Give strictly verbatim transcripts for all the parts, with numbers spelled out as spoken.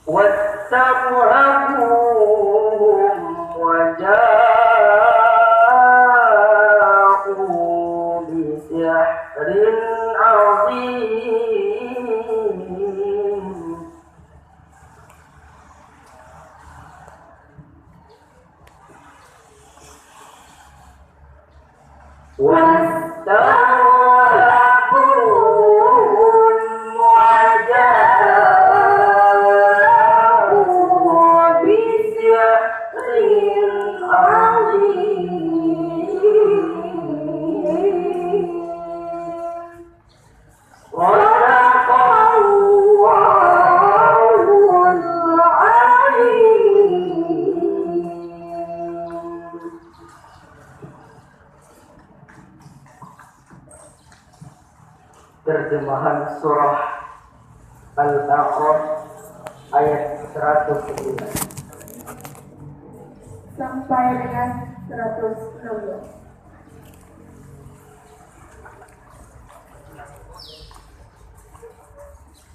واسترهبوهم وجاءوا بسحر عظيم. واسترهبوهم وجاءوا بسحر عظيم. صدق الله العظيم. Terjemahan surah Al-A'raf ayat seratus sembilan sampai dengan seratus enam belas.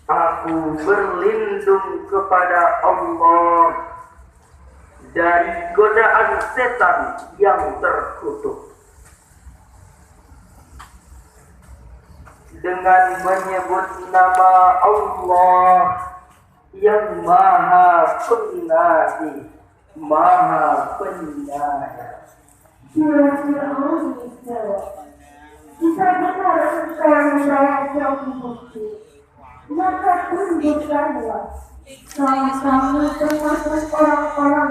Aku berlindung kepada Allah dari godaan setan yang terkutuk. Dengan menyebut nama Allah yang Maha Pengasih, Maha Penyayang. Surah Al-Isra. Jika benar engkau membawa suatu bukti, maka tunjukkanlah kalau kamu termasuk orang-orang